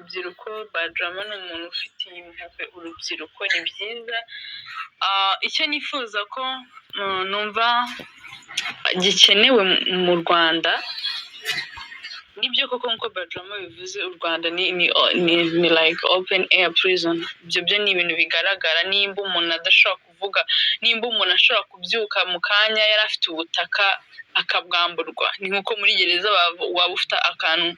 urubyiruko. Badrama ni umuntu ufitiye impuhwe urubyiruko, ni byiza. Icyo nifuza ko numva gikenewe mu Rwanda, nibyo koko nk'uko Badrama bivuze, u Rwanda ni like open air prison. Ibyo byo ni ibintu bigaragara. Nimba umuntu adashobora kuvuga, nimba umuntu ashobora kubyuka mu kanya yari afite ubutaka akabwamburwa, ni nk'uko muri gereza waba ufite akantu.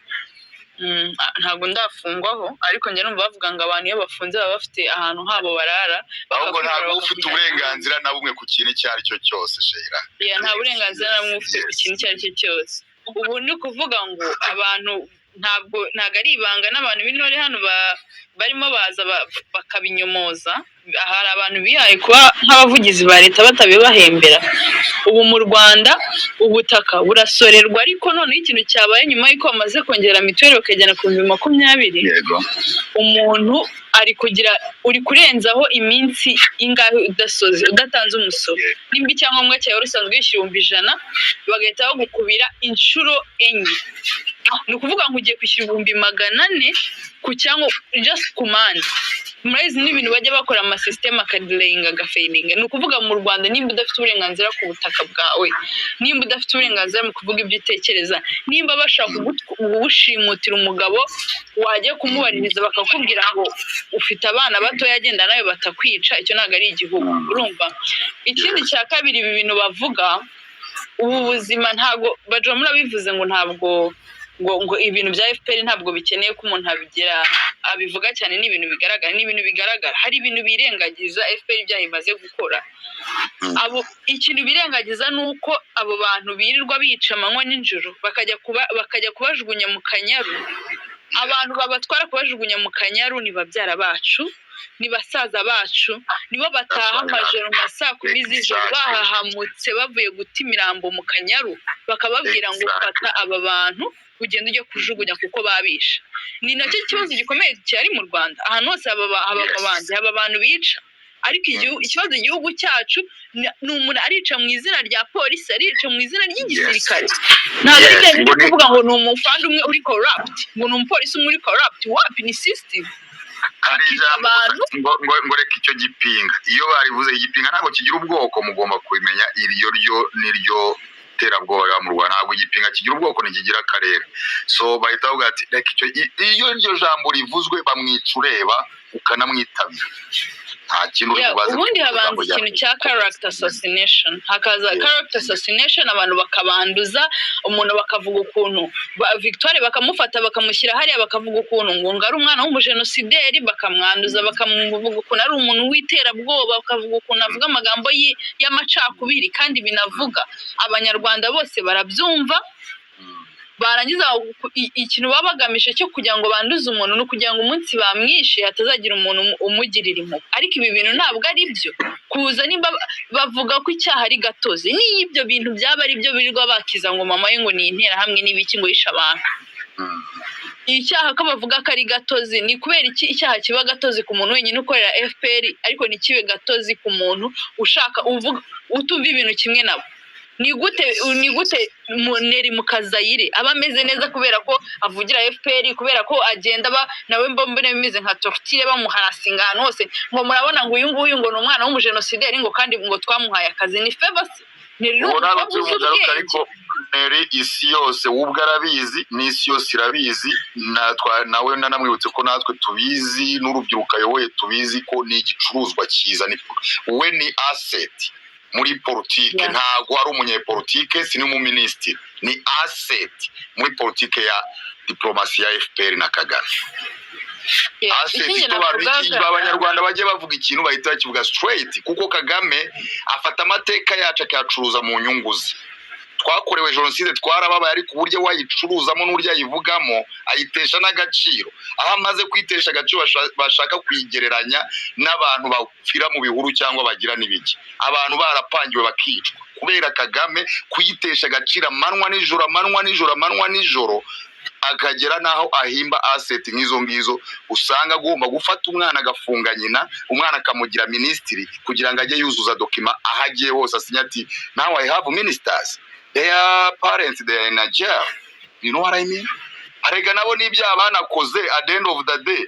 Ntabwo ndafungwaho, ariko njya numva bavuga ngo abantu iyo bafunze baba bafite ahantu habo barara. Ahubwo bakakwimura, ntabwo uba ufite bakakujyana. uburenganzira na bumwe ku kintu icyo ari cyo cyose, Sheila. Yeah, nta burenganzira na bumwe ufite ku kintu icyo ari cyo cyose. Ubu ni ukuvuga ngo abantu ntabwo ari ibanga, n'abantu b'intore hano barimo baza bakabinyomoza. Hari abantu bihaye kuba nk'abavugizi ba leta batabibahembera. Ubu mu Rwanda ubutaka burasorerwa, ariko noneho ikintu cyabaye nyuma y'uko bamaze kongera mituweli bakajyana ku 20,000, umuntu ari kugira uri kurenzaho iminsi ingahe udasoze, udatanze umusoro. Nimba icyangombwa cyawe wari usanzwe wishyura 100,000, bagahita bagukubira inshuro enye, ni ukuvuga ngo ugiye kwishyura 400,000 ku cyangwa just ku mande. Murabizi n'ibintu bajya bakora, amasisiteme akadelayinga, agafailinga. Ni ukuvuga mu Rwanda, nimba udafite uburenganzira ku butaka bwawe, nimba udafite uburenganzira mu kuvuga ibyo utekereza, nimba bashaka kugushimutira umugabo, wajya kumubaririza bakakubwira ngo ufite abana batoya, agenda nawe batakwica, icyo ntabwo ari igihugu. Urumva, ikindi cya kabiri, ibi bintu bavuga, ubu buzima ntabwo Bajoma bivuze ngo ntabwo ngo ibintu bya FPR ntabwo bikeneye ko umuntu abigira abivuga cyane. Ni ibintu bigaragara, ni ibintu bigaragara. Hari ibintu birengagiza FPR ibyaha imaze gukora. Abo ikintu birengagiza ni uko abo bantu birirwa bica amanywa n'ijoro, bakajya kubajugunya mu Kanyaru. Abantu babatwara kubajugunya mu Kanyaru ni babyara bacu, ni basaza bacu, nibo bataha amajoro ma saa 10 z'ijoro bahahamutse, bavuye guta imirambo mu Kanyaru, bakababwira ngo fata aba bantu ugenda ujye kujugunya kuko babishe. Ni nacyo kibazo gikomeye cyari mu Rwanda. Ahantu hose haba abandi, haba abantu bica, ariko ikibazo igihugu cyacu ni umuntu arica mu izina rya polisi, arica mu izina ry'igisirikare. Ntabwo ari bya bindi kuvuga ngo ni umufande umwe uri corrupt, ngo ni umupolisi umwe uri corrupt. Wapi, ni system. Hari Bakica ijambo abantu. ngo reka icyo gipinga. Iyo barivuze, igipinga ntabwo kigira ubwoko, mugomba kubimenya. Iryo ryo niryo terabwoba riba mu Rwanda. Ntabwo igipinga kigira ubwoko, ntikigira akarere. So bahita bavuga ati reka icyo iyo iryo jambo rivuzwe, bamwica ureba, ukanamwitabira, nta kintu uri bubaze. Ubundi ku habanza ijambo rya ikintu cya character assassination, hakaza character assassination, abantu bakabanduza umuntu, bakavuga ukuntu Victoire bakamufata bakamushyira hariya, bakavuga ukuntu ngo ari umwana w'umujenosideri, bakamwanduza, bakamuvuga ukuntu ari umuntu w'iterabwoba, bakavuga ukuntu avuga amagambo y'amacakubiri, kandi binavuga Abanyarwanda bose barabyumva. Barangiza ikintu baba bagamije cyo kugira ngo banduze umuntu ni ukugira ngo umunsi bamwishe hatazagira umuntu umugirira impuhwe. Ariko ibi bintu ntabwo ari byo kuza. Nimba bavuga ko icyaha ari gatozi, niyo ibyo bintu byaba ari byo birirwa bakiza ngo mama we ngo ni interahamwe n'ibiki, ngo yishe abantu, icyaha ko bavuga ko ari gatozi, ni kubera iki icyaha kiba gatozi ku muntu wenyine ukorera FPR, ariko ntikibe gatozi ku muntu ushaka uvuga utumva ibintu kimwe nabo? Ni gute Neri Mukazayire aba ameze neza kubera ko avugira FPR, kubera ko agenda aba nawe mbona bimeze nka torture, bamuharasinga ahantu hose, ngo murabona ngo uyu nguyu ngo ni umwana w'umujenosideri, ngo kandi ngo twamuhaye akazi? Ni favor se? Neri ni Ubu ntabwo umukobwa turi uzi bugaruke, ubwenge. Ariko Neri isi yose we ubwo arabizi, n'isi yose irabizi. Nawe nanamwibutse ko natwe tubizi, n'urubyiruko ayoboye tubizi ko ni igicuruzwa cyiza, ni we ni asset muri politike. Ntabwo ari umunyepolitike, si n'umuminisitiri, ni asset muri politike ya diplomasi ya FPR na Kagame. Asset Ikindi isobanura iki? navugaga Abanyarwanda bajye bavuga ikintu bahita bakivuga straight, kuko Kagame afata amateka yacu akayacuruza mu nyungu ze. Twakorewe jenoside, twarababaye, ariko uburyo wayicuruzamo n'uburyo ayivugamo ayitesha n'agaciro. Aho amaze kwitesha agaciro, bashaka kuyigereranya n'abantu bapfira mu bihuru cyangwa bagira n'ibiki, abantu barapangiwe bakicwa kubera Kagame kuyitesha agaciro amanywa nijoro, amanywa nijoro, amanywa nijoro, akagera n'aho ahimba asset nk'izo ngizo. Usanga agomba gufata umwana agafunga nyina, umwana akamugira minisitiri kugira ngo ajye yuzuza document aho agiye hose, asinya ati "Now I have ministers, their parents, they are in a jail." You know what I mean? Arega nabo n'ibyaha banakoze, at the end of the day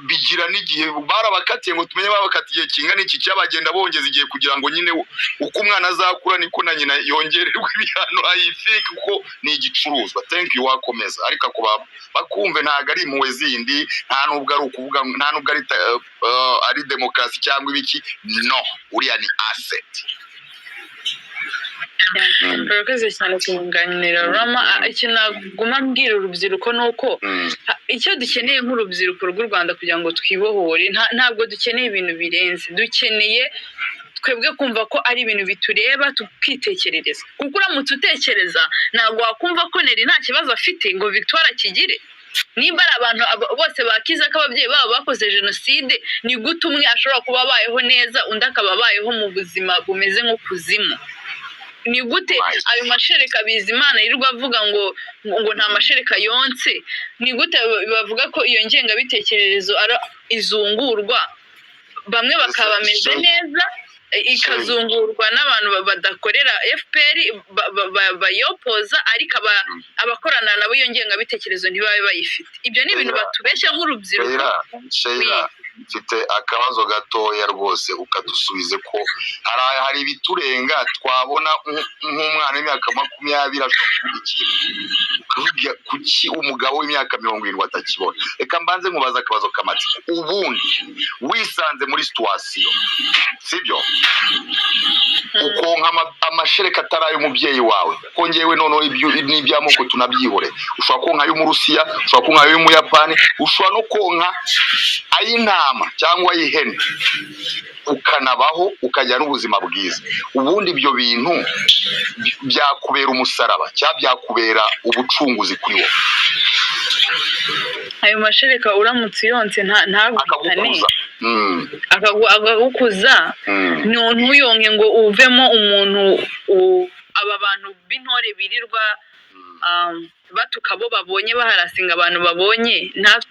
bigira n'igihe barabakatiye, ngo tumenye babakatiye igihe kingana iki, cyabagenda bongeza igihe kugira ngo nyine uko umwana azakura niko na nyina yongererwa ibihano. I think ko ni igicuruzwa. Thank you, wakomeza. Ariko ako bakumve, ntabwo ari impuhwe zindi, nta nubwo ari ukuvuga, nta nubwo ari demokarasi cyangwa ibiki. No, uriya ni asset. Urakoze cyane kunganira, Rama. Ikintu naguma mbwira urubyiruko ni uko icyo dukeneye nk'urubyiruko rw'u Rwanda kugira ngo twibohore, ntabwo dukeneye ibintu birenze. Dukeneye twebwe kumva ko ari ibintu bitureba, tukitekerereza, kuko uramutse utekereza ntabwo wakumva ko Neri nta kibazo afite ngo Victoire akigire. Nimba ari abantu bose bakize ko ababyeyi babo bakoze jenoside, ni gute umwe ashobora kuba abayeho neza, undi akaba abayeho mu buzima bumeze nk'ukuzimu? Ni gute ayo mashereka Bizimana yirirwa avuga ngo nta mashereka yonse, ni gute bavuga ko iyo ngengabitekerezo ari izungurwa, bamwe bakaba bameze neza, ikazungurwa n'abantu badakorera FPR, bayopoza, ariko abakorana nabo iyo ngengabitekerezo ntibabe bayifite? Ibyo ni ibintu Sheila, batubeshya nk'urubyiruko. Sheila, Sheila, mfite akabazo gatoya rwose, ukadusubize, ko hari ibiturenga twabona nk'umwana w'imyaka 20 ashobora kuvuga ikintu ukavuga kuki umugabo w'imyaka 70 atakibona. Reka mbanze nkubaze akabazo k'amatsiko. Ubundi wisanze muri situation, sibyo, ukonka amashereka atari ay'umubyeyi wawe, ko ngewe noneho ibyo n'iby'amoko tunabyihore, ushobora konka ay'Umurusiya, ushobora konka ay'Umuyapani, ushobora no konka ay'intama cyangwa ay'ihene, ukanabaho ukagira n'ubuzima bwiza. Ubundi ibyo bintu byakubera umusaraba cyangwa byakubera ubucunguzi kuri wowe? Ayo mashereka uramutse uyonse ntaguhitane, Akagukuza. Akagukuza, ntuyonke ngo uvemo umuntu aba bantu b'intore birirwa batuka abo babonye, baharasinga abantu babonye,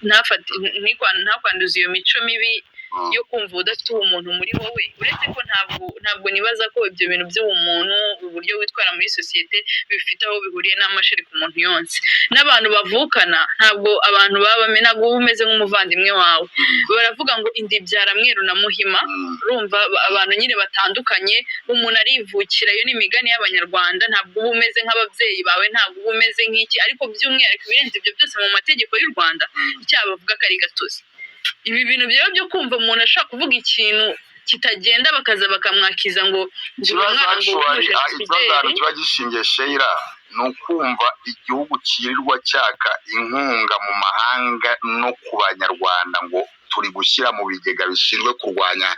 ntakwanduze iyo mico mibi yo kumva udafite ubumuntu muri wowe. Uretse ko ntabwo nibaza ko ibyo bintu by'ubumuntu, uburyo witwara muri sosiyete, bifite aho bihuriye n'amashereka umuntu yonse n'abantu bavukana. Ntabwo abantu baba ntabwo uba umeze nk'umuvandimwe wawe. Baravuga ngo inda ibyara mweru na muhima. Urumva abantu nyine batandukanye, umuntu arivukira. Iyo ni imigani y'Abanyarwanda. Ntabwo uba umeze nk'ababyeyi bawe, ntabwo uba umeze nk'iki. Ariko by'umwihariko, ibirenze ibyo byose, mu mategeko y'u Rwanda icyaha bavuga ko ari gatozi. Ibi bintu byaba byo kumva umuntu ashaka kuvuga ikintu kitagenda, bakaza bakamwakiza ngo uyu Ikibazo mwana ngo actually, ikibazo ahantu w'umujenosideri. kiba gishingiye, Sheila, ni ukumva igihugu cyirirwa cyaka inkunga mu mahanga no ku Banyarwanda ngo turi gushyira mu bigega bishinzwe kurwanya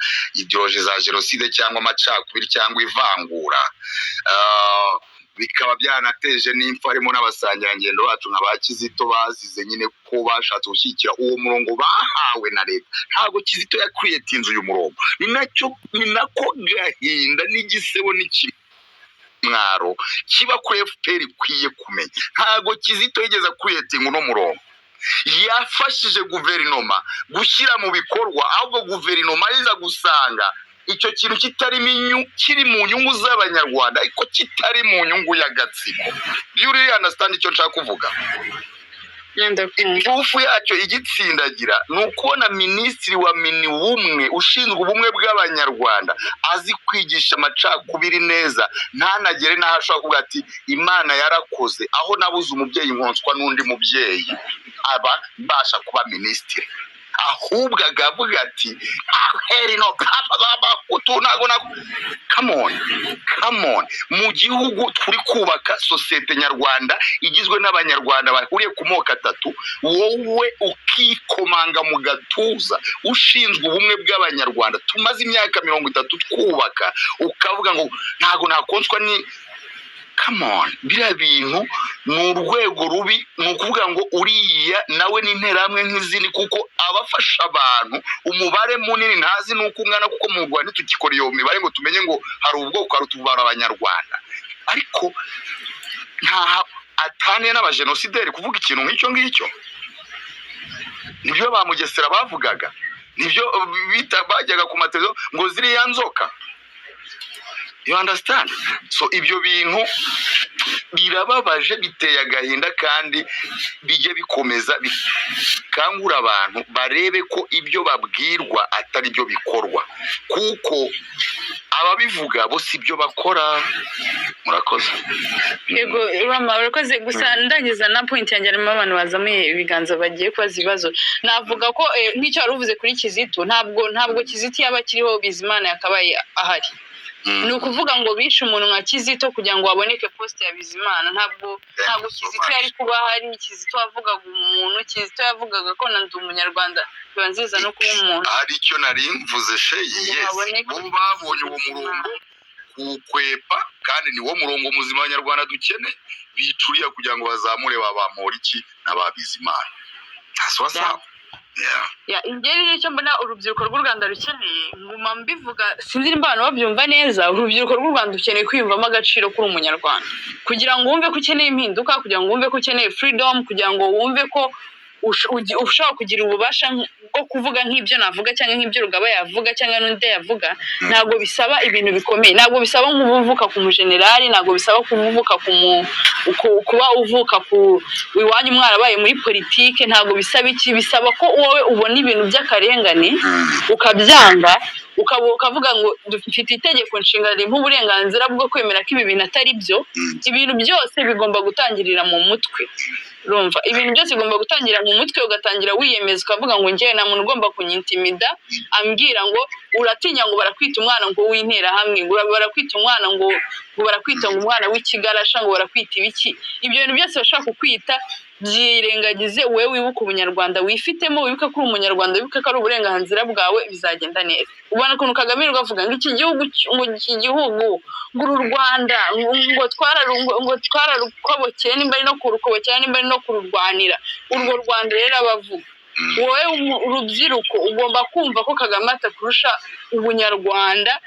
idéologie za jenoside cyangwa amacakubiri cyangwa ivangura, bikaba byanateje n'impfu, harimo n'abasangirangendo bacu nka ba Kizito bazize nyine ko bashatse gushyigikira uwo murongo bahawe na leta. Ntabwo Kizito yakwiyetinze uyu murongo. Ni nacyo, ni nako gahinda n'igisebo n'ikimwaro kiba kuri FPR ikwiye kumenya. Ntabwo Kizito yigeze akwiyetinga uno murongo. Yafashije guverinoma gushyira mu bikorwa, ahubwo guverinoma iza gusanga icyo kintu kitarimo kiri mu nyungu z'Abanyarwanda ariko kitari mu nyungu y'agatsiko. You really understand icyo nshaka kuvuga? Ndakumva. Iturufu yacyo igitsindagira ni ukubona minisitiri wa mini w'umwe ushinzwe ubumwe bw'Abanyarwanda azi kwigisha amacakubiri neza, ntanagere n'aho ashobora kuvuga ati: "Imana yarakoze, aho nabuze umubyeyi nkonswa n'undi mubyeyi", aba mbasha kuba minisitiri, ahubwo akavuga ati: "Heri no Abahutu ntabwo nako." Come on, come on! Mu gihugu turi kubaka sosiyete nyarwanda igizwe n'Abanyarwanda bahuriye ku moko atatu, wowe ukikomanga mu gatuza, ushinzwe ubumwe bw'Abanyarwanda tumaze imyaka 30 twubaka, ukavuga ngo ntabwo nakonswa ni, come on! Biriya bintu ni urwego rubi. Ni ukuvuga ngo uriya nawe ni interahamwe nk'izindi, kuko abafasha abantu umubare munini ntazi n'uko ungana, kuko mu Rwanda ntitukikora iyo mibare ngo tumenye ngo hari ubwoko, hari utubara Abanyarwanda, ariko nta ataniye n'abajenosideri kuvuga ikintu nk'icyo ngicyo. Nibyo ba Mugesera bavugaga, nibyo bita bajyaga ku mateleviziyo ngo ziriya nzoka, you understand? So ibyo bintu Birababaje, biteye agahinda, kandi bijye bikomeza bikangura abantu barebe ko ibyo babwirwa atari byo bikorwa, kuko ababivuga bo si byo bakora. Murakoze. Yego Rama, urakoze. Gusa ndangiza na point yanjye, harimo abantu bazamuye ibiganza bagiye kubaza ibibazo. Navuga ko nk'icyo wari uvuze kuri Kizito, ntabwo Kizito yaba akiriho, Bizimana yakabaye ahari. Ni ukuvuga ngo bishe umuntu nka Kizito kugira ngo haboneke poste ya Bizimana. Ntabwo Kizito yari kuba ahari. Kizito yavugaga umuntu, Kizito yavugaga ko na "Ndi Umunyarwanda" biba nziza no kuba umuntu. Hari icyo nari mvuze sheyi. Ngo Yes. haboneke Bo babonye uwo murongo kuwukwepa, kandi ni wo murongo muzima Abanyarwanda dukeneye. Bicuriya kugira ngo bazamure ba Bamporiki na ba Bizimana. That's what's up, yeah. Ya, njye rero icyo mbona urubyiruko rw'u Rwanda rukeneye, nguma mbivuga, sinzi nimba abantu babyumva neza, urubyiruko rw'u Rwanda rukeneye kwiyumvamo agaciro kuri Umunyarwanda, kugira ngo wumve ko ukeneye impinduka, kugira ngo wumve ko ukeneye freedom, kugira ngo wumve ko ushobora kugira ububasha bwo kuvuga nk'ibyo navuga cyangwa nk'ibyo Rugaba yavuga cyangwa n'undi yavuga. Ntabwo bisaba ibintu bikomeye, ntabwo bisaba nk'uba uvuka ku mujenerali, ntabwo bisaba kuba uvuka ku mu kuba uvuka ku iwanyu mwarabaye muri politike, ntabwo bisaba iki. Bisaba ko wowe ubona ibintu by'akarengane ukabyanga, ukaba ukavuga ngo dufite itegeko nshinga rimpa uburenganzira bwo kwemera ko ibi bintu atari byo. Ibintu byose bigomba gutangirira mu mutwe, urumva? Ibintu byose bigomba gutangira mu mutwe, ugatangira wiyemeza, ukavuga ngo njyewe nta muntu ugomba kunyintimida ambwira ngo uratinya, ngo barakwita umwana ngo w'interahamwe, ngo barakwita umwana ngo barakwita ngo umwana w'ikigarasha, ngo barakwita ibiki. Ibyo bintu byose bashobora kukwita byirengagize. Wowe wibuke ubunyarwanda wifitemo, wibuke ko uri Umunyarwanda, wibuke ko ari uburenganzira bwawe, bizagenda neza. Ubona ukuntu Kagame yirirwa avuga ngo iki gihugu ngo iki gihugu, ngo uru Rwanda, ngo twararukobokeye, nimba ari no kurukobokera, nimba ari no kururwanira. Urwo Rwanda rero abavuga, wowe urubyiruko ugomba kumva ko Kagame atakurusha ubunyarwanda.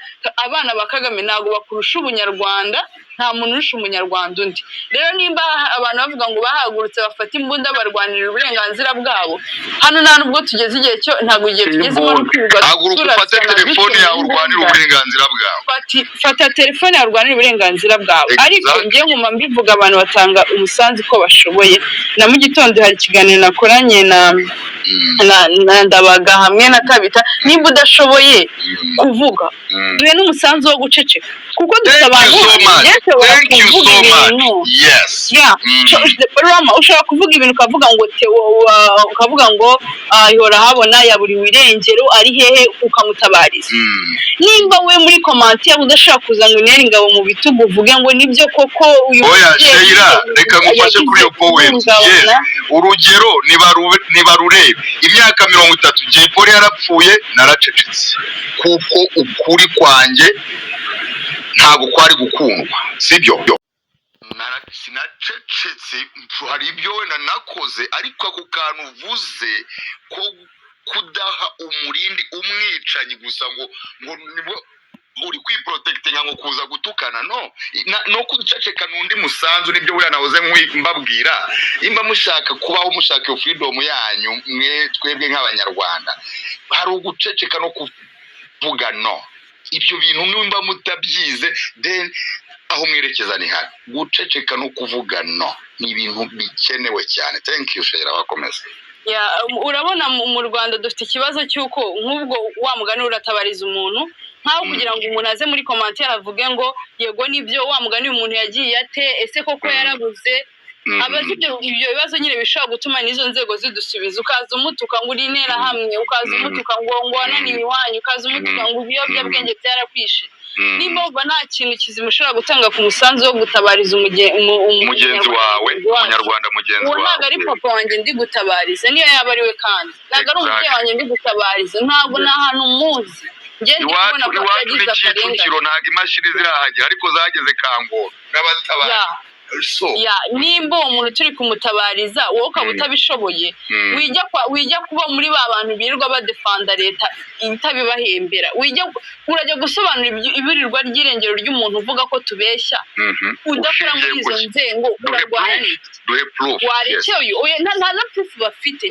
Abana ba Kagame ntabwo bakurusha ubunyarwanda. Nta muntu urusha Umunyarwanda undi. Rero nimba abantu bavuga ngo bahagurutse bafata imbunda barwanirira uburenganzira bwabo, hano nta nubwo tugeze igihe cyo, ntabwo igihe tugezemo no kwirirwa Haguruka ufate turasana telefone dukeneye yawe urwanire imbunda. uburenganzira bwawe. Fata telefone yawe urwanire uburenganzira bwawe. Ariko njye nkuma mbivuga, abantu batanga umusanzu uko bashoboye. Na mu gitondo hari ikiganiro nakoranye na na Ndabaga hamwe na Tabita. Nimba udashoboye kuvuga, duhe n'umusanzu wo guceceka, kuko dufite abantu nshobora kuvuga ibintu. Rama, ushobora kuvuga ibintu ukavuga ngo Theo, ukavuga ngo ihora habona yaburiwe irengero, ari hehe, ukamutabariza. Nimba we muri commentaire udashobora kuza ngo untere ingabo mu bitugu, uvuge ngo nibyo koko uyu Oya. mubyeyi Sheila, reka ngufashe kuri iyo point. yagize Yes, urugero nibarurebe imyaka 30 Jay Polly yarapfuye, naracecetse kuko ukuri kwanjye ntabwo kwari gukundwa, sibyo? Sinacecetse, hari ibyo wenda nakoze, ariko ako kantu uvuze ko kudaha umurindi umwicanyi gusa ngo nibwo uri kwiprotectinga ngo kuza gutukana, no no guceceka ni undi musanzu. Nibyo buriya nahoze mbabwira, nimba mushaka kubaho, mushaka iyo freedom yanyu, mwe twebwe nk'Abanyarwanda, hari uguceceka no kuvuga no. Ibyo bintu nimba mutabyize, then aho mwerekeza ni habi. Guceceka no kuvuga no ni ibintu bikenewe cyane. Thank you, Sheila, bakomeza. Ya, urabona mu Rwanda dufite ikibazo cy'uko nk'ubwo wa mugani uratabariza umuntu nk'aho kugira ngo umuntu aze muri commentaire avuge ngo yego nibyo, wa mugani uyu muntu yagiye ate, ese koko yarabuze, abaza ibyo bibazo nyine bishobora gutuma n'izo nzego zidusubiza. Ukaza umutuka ngo uri interahamwe, ukaza umutuka ngo wananiwe iwanyu, ukaza umutuka ngo ibiyobyabwenge byarakwishe. Nimba wumva nta kintu kizima ushobora gutanga ku musanzu wo gutabariza mugenzi wawe, Umunyarwanda wacu, Umunyarwanda mugenzi uwo wawe. Ntabwo ari papa wanjye ndi gutabariza, niyo yaba ari we, kandi ntabwo ari umubyeyi wanjye ndi gutabariza, ntabwo ni ahantu muzi. Njye ndi kubona Iwacu ko iwacu ni yagize akarengane. Kicukiro, ntabwo imashini zirahagera, ariko zageze Kangoro n'abatabara. So Ya, nimba uwo muntu turi kumutabariza, wowe ukaba utabishoboye, wijya kuba muri ba bantu birirwa badefanda leta itabibahembera. Wijya urajya gusobanura iburirwa ry'irengero ry'umuntu uvuga ko tubeshya, udakora muri Ushingiye izo ku ki? nzego, Duhe urarwana proof. n'iki? Duhe proof, yes. Warekeye uyu, oya, nta na proof bafite.